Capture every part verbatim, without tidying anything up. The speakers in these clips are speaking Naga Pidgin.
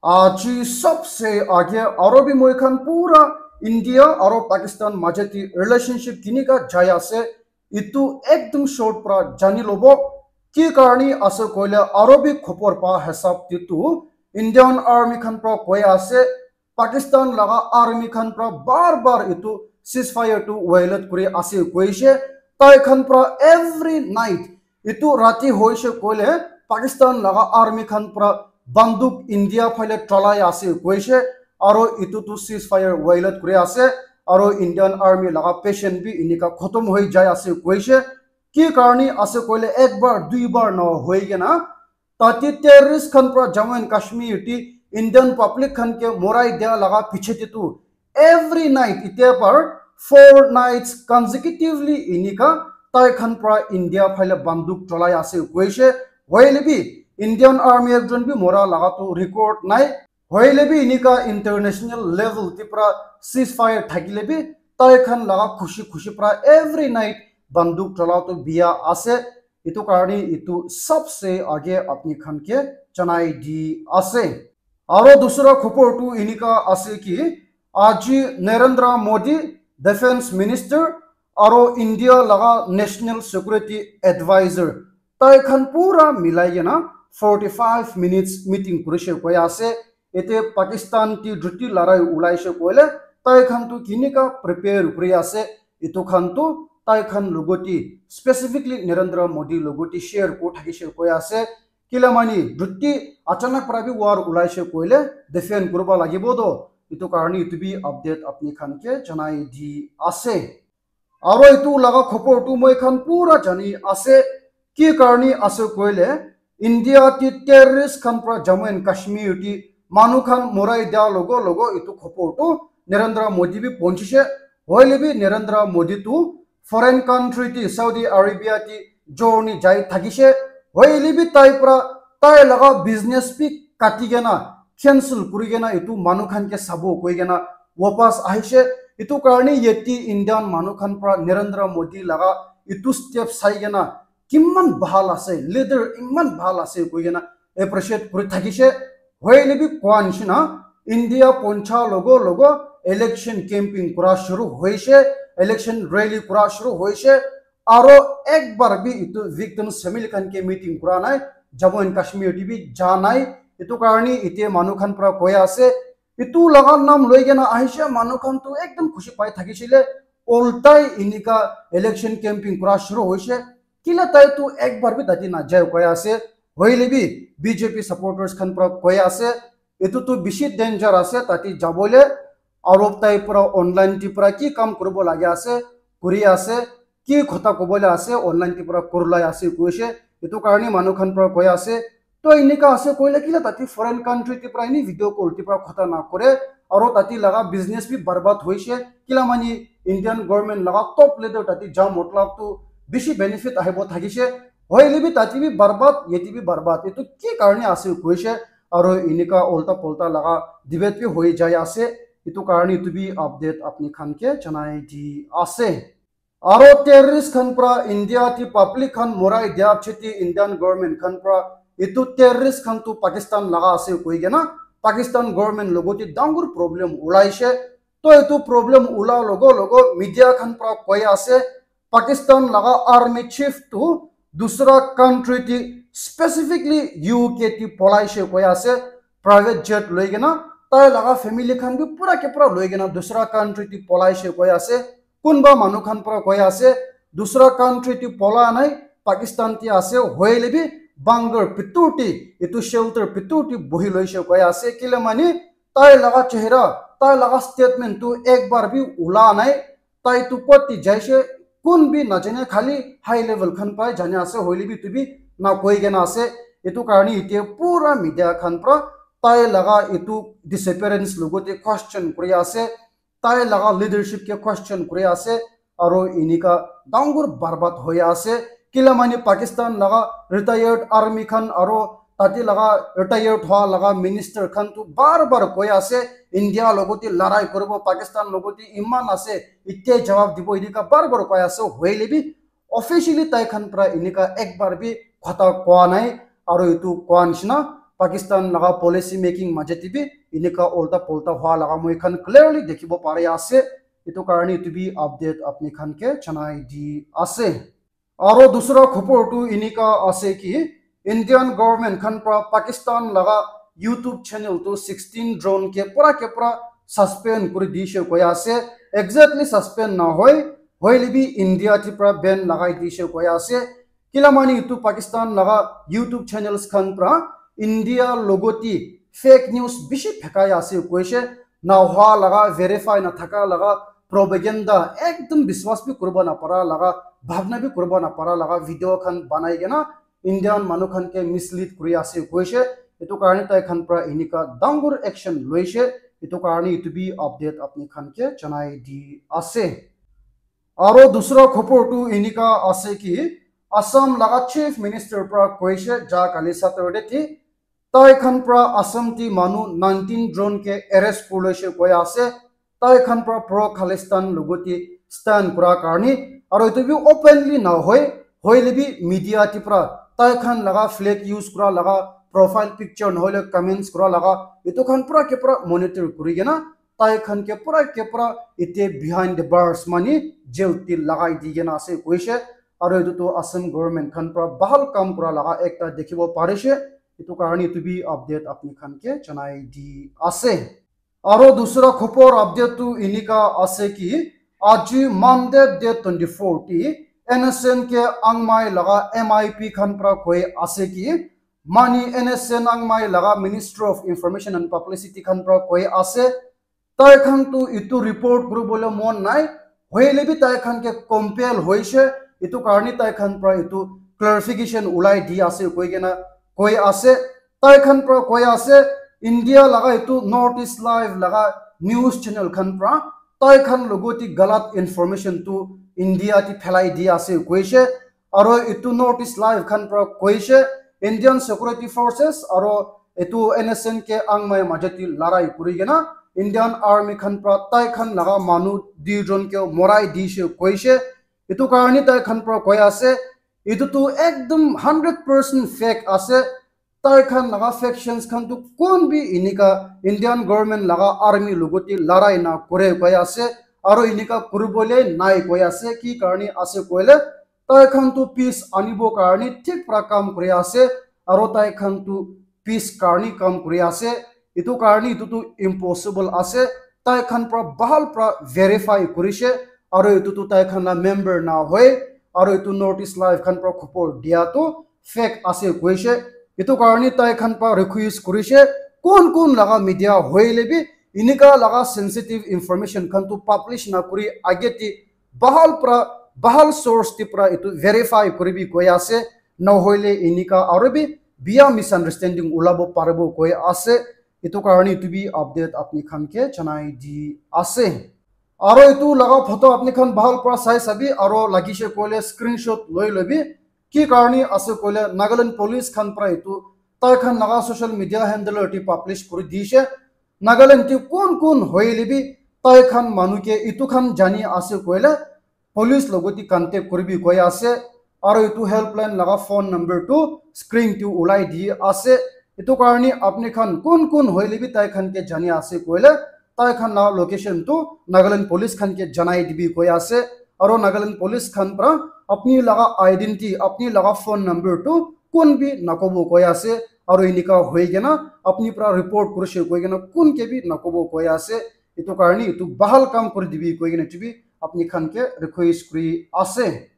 Aji sabse aage aro bi moi khan pura India aro Pakistan maje te relationship kinika jai ase, etu ekdum short pra jani lobo. Ki karni ase koile aro bi khobor pa hisab te tu Indian Army khan pra koi ase, Pakistan laga army khan pra bar bar etu ceasefire tu violate kuri ase koishe. Tai khan pra every night etu rati hoishe koile Pakistan laga army khan pra banduk India phale cholai ase koishe. Aro etu tu ceasefire violate kuri ase. Aro Indian army laga patient bi enika khotom hoi jai ase koishe. Ki karni ase koile ek bar dui bar na hoi kena tate terrorist khan pra Jammu and Kashmir te Indian public khan ke morai dia laga piche te tu every night ite par four nights consecutively enika tai khan pra India phale banduk cholai ase koishe. Hoile bi Indian army ekjon bi mora laga tu record nai. Hoile bi enika international level te pra ceasefire thakile bi tai khan laga khushi khushi pra every night banduk chola tu biya ase. Etu karni etu sabse aage apni khan ke janai di ase. Aro dusra khobor tu enika ase ki aji Narendra Modi, Defense Minister, aro India laga National Security Advisor, tai khan pura milai kena forty five minutes meeting kurishe koi ase. Ete Pakistan ti duty larai ulaishe koile tai khan tu kinika prepare kuri ase, etu khan tu tai khan logoti specifically Narendra Modi logoti share ko thakishe koi ase. Kila mani duty achanak pra bi war ulaishe koile defend kuriba lagibo do. Etu karni etu bi update apni khan ke janai di ase. Aro etu laga khobor tu moi khan pura jani ase. Ki karni ase koile India ti terrorist khan pra Jammu and Kashmir ti manu khan morai dia logo logo etu khobor tu Narendra Modi bi ponchishe. Hoile bi Narendra Modi tu foreign country ti Saudi Arabia ti journey jai thakishe. Hoile bi tai pra tai laga business bi kati kena cancel kuri kena etu manu khan ke sabo koi kena wapas ahishe. Etu karni yeti Indian manu khan pra Narendra Modi laga etu step sai kena kiman bhal ase, leader iman bhal ase koi kena appreciate kuri thakishe. Hoile bi koa nishina India poncha logo logo election camping kura shuru hoishe, election rally kura shuru hoishe. Aro ek bar bi etu victims family khan ke meeting kura nai, Jammu and Kashmir ti bi ja nai. Etu karni ite manu khan pra koi ase, etu laga nam loi kena ahishe, manu khan tu ekdum khushi pai thakishile, oltai enika election camping kura shuru hoishe. Kila tai tu ek bar bi tati na jai koi ase. Hoile bi B J P supporters khan pra koi ase, etu tu bishi danger ase tati jabole. Aro tai pra online ti pra ki kam kuribo lage ase, kuri ase, ki khota kobole ase, online ti pra kurulai ase koishe. Etu karni manu khan pra koi ase, to enika ase koile kila tati foreign country ti pra ini video call ti pra khota na kore, aro tati laga business bi barbad hoishe. Kila mani Indian government laga top leader tati ja matlab tu bishi benefit ahibo thakishe. Hoile bi tati bi barbad, yeti bi barbad. Etu ki karni ase koishe, aro enika ulta pulta laga debate bi hoi jai ase. Etu karni etu bi update apni khan ke janai di ase. Aro terrorist khan pra India ti public khan morai dia piche ti Indian government khan pra etu terrorist khan tu Pakistan laga ase koi kena Pakistan government logo ti dangor problem ulaishe. To etu problem ula logo logo media khan pra koi ase, Pakistan laga army chief tu dusra country ti specifically U K ti polaishe koi ase, private jet loi kena tai laga family khan bi pura ke pura loi kena dusra country ti polaishe koi ase. Kunba manu khan pra koi ase, dusra country ti pola nai, Pakistan ti ase, hoile bi bunker bitor ti, etu shelter bitor ti bohi loishe koi ase. Kile mani tai laga chehra, tai laga statement tu ek bar bi ula nai. Tai tu kot ti jaishe, kun bi najane, khali high level khan pai jane ase, hoile bi tu bi na koi kena ase. Etu karni ite pura media khan pra tai laga etu disappearance logo te question kuri ase, tai laga leadership ke question kuri ase, aro enika dangor barbad hoi ase. Kila mani Pakistan laga retired army khan aro tati laga retired hoa laga minister khan tu bar bar koi ase, India logo ti larai koribo, Pakistan logo ti iman ase, ite jawab dibo, enika bar bar koi ase, hoile bi officially tai khan pra enika ek bar bi khota koa nai, aro etu koa nishina Pakistan laga policy making maje te bi enika ulta pulta hua laga moi khan clearly dikhibo pari ase. Etu karne etu bi update apni khan ke janai di ase. Aro dusra khobor tu enika ase ki Indian government khan pra Pakistan laga YouTube channel tu sixteen drone ke pura ke pura suspend kuri dishe koi ase. Exactly suspend na hoi, hoile bi India ti pra ban lagai dishe koi ase. Kila mani etu Pakistan laga YouTube channels khan pra India logoti fake news bishi phekai ase koishe, na hua laga, verify na thaka laga, propaganda ekdum biswas bi kuribo na para laga, bhabna bi kuribo na para laga video khan banai kena Indian manu khan ke mislead kuri ase koishe. Etu karne tai khan pra enika dangor action loishe. Etu karne etu bi update apni khan ke janai di ase. Aro dusra khobor tu enika ase ki Assam laga Chief Minister pra koishe ja kali Saturday ti tai khan pra Assam ti manu nineteen drone ke arrest kuri loishe koi ase. Tai khan pra pro Khalistan logoti stand kura karne, aro etu bi openly na hoi, hoile bi media ti pra tai khan laga flag use kura laga, profile picture na hoile comments kura laga, etu khan pura ke pura monitor kuri kena tai khan ke pura ke pura ite behind the bars mani jail ti lagai di kena ase koishe. Aro etu tu Assam government khan pra bahal kam kura laga ekta dikhibo parishe. Etu karne etu bi update apni khan ke janai di ase. Aro dusra khobor update tu enika ase ki aji Monday date twenty-four ti N S N K Angmai laga M I P khan pra koi ase ki mani N S N Angmai laga Ministry of Information and Publicity khan pra koi ase. Tai khan tu etu report kuribole mon nai, hoile bi tai khan ke compel hoishe, etu karne tai khan pra etu clarification ulai di ase koi kena koi ase. Tai khan pra koi ase, India laga etu North East Live laga news channel khan pra tai khan logoti galat information tu India ti phelai di ase koishe. Aro etu North East Live khan pra koishe, Indian Security Forces aro etu N S N K Angmai maje ti larai kuri kena Indian Army khan pra tai khan laga manu duijon ke morai dishe koishe. Etu karne tai khan pra koi ase, etu tu ekdum hundred percent fake ase. Tai khan laga factions khan tu kun bi enika Indian government laga army logoti larai na kore koi ase, aro enika kuribole nai koi ase. Ki karne ase koile, tai khan tu peace anibo karne thik pra kam kuri ase, aro tai khan tu peace karne kam kuri ase. Etu karne etu tu impossible ase. Tai khan pra bahal pra verify kurishe, aro etu tu tai khan la member na hoi, aro etu North East Live khan pra khobor dia tu fake ase koishe. Etu karne tai khan pra request kurishe, kun kun laga media hoile bi enika laga sensitive information khan tu publish na kuri age ti bahal pra, bahal source ti pra etu verify kuribi koi ase, na hoile enika aro bi biya misunderstanding ulabo paribo koi ase. Etu karne etu bi update apni khan ke janai di ase. Aro etu laga photo apni khan bahal pra sai sabi, aro lagishe koile screenshot loi lobi. Ki karne ase koile Nagaland police khan pra etu tai khan laga social media handle ti publish kuri dishe. Nagaland ti kun kun hoile bi tai khan manu ke etu khan jani ase koile police logoti contact kuribi koi ase, aro etu helpline laga phone number tu screen tu ulai di ase. Etu karne apni khan kun kun hoile bi tai khan ke jani ase koile tai khan la location tu Nagaland police khan ke janai dibi koi ase, aro Nagaland police khan pra apni laga identity, apni laga phone number tu kun bi nakobo koi ase, aro enika hoi kena apni pra report kurishe koi kena kun ke bi nakobo koi ase. Etu karne etu bahal kam kuri dibi koi kena etu bi apni khan ke request kuri ase.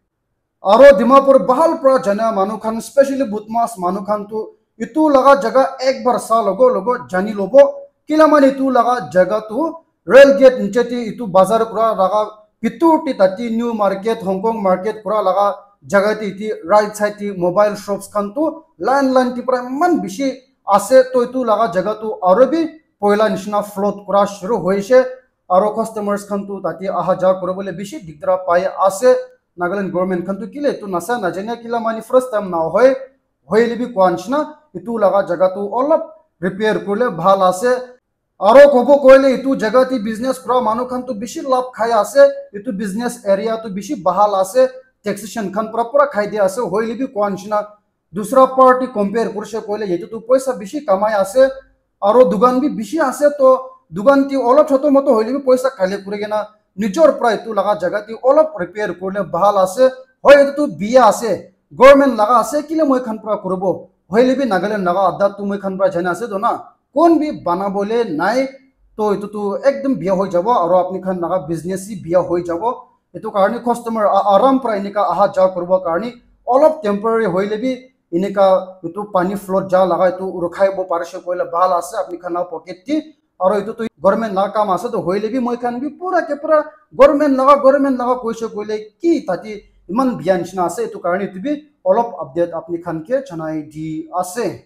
Aro Dimapur bahal pra jana manu khan, specially Budmas manu khan tu etu laga jaga ek bar sa logo logo jani lobo. Kila mane etu laga jaga tu rail gate niche te etu bazar kura laga bitor te tate new market, Hong Kong market kura laga jaga te ete right side te mobile shops khan tu line line te pra eman bishi ase. To etu laga jaga tu aro bi poila nishina flood kura shuru hoishe. Aro customers khan tu tate aha ja kuribole bishi dikdara pai ase. Nagaland government khan tu kile etu nasa najane, kila mani first time na hoi, hoile bi koa nishina etu laga jaga tu olop repair kurile bhal ase. Aro kobo koile etu jaga te business kura manu khan tu bishi labh khai ase, etu business area tu bishi bahal ase, taxation khan pura pura khai dia ase, hoile bi koa nishina dusra party compare kurise koile etu tu poisa bishi kamai ase, aro dukan bi bishi ase, to dukan ti olop choto moto hoile bi poisa collect kuri kena nijor pra etu laga jaga ti olop repair kurile bhal ase. Hoi etu tu biya ase, government laga ase, kile moi khan pra kuribo? Hoile bi Nagaland laga adda tu moi khan pra jana ase to na, kon bi banabole nai, to etu tu ekdom biya hoi jabo aro apni khan laga business hi biya hoi jabo. Etu karne customer a- aram pra enika aha ja kuribo karne olop temporary hoile bi enika etu pani flood ja laga etu rukhai bo parise koile bhal ase apni khan la pocket ti. Aro etu tu government laga kam ase to hoile bi moi khan bi pura ke pura government laga government laga koise koile ki tate iman biya nishina ase, etu karne etu bi olop update apni khan ke janai di ase.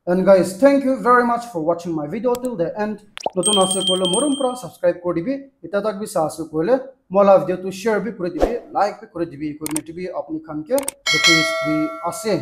And guys, thank you very much for watching my video till the end. Notun ase koile morom pura subscribe kuri dibi, eta tak bi sa ase koile mola video tu share bi kuri dibi, like bi kuri dibi, kuri dibi apni khan ke request kuri ase.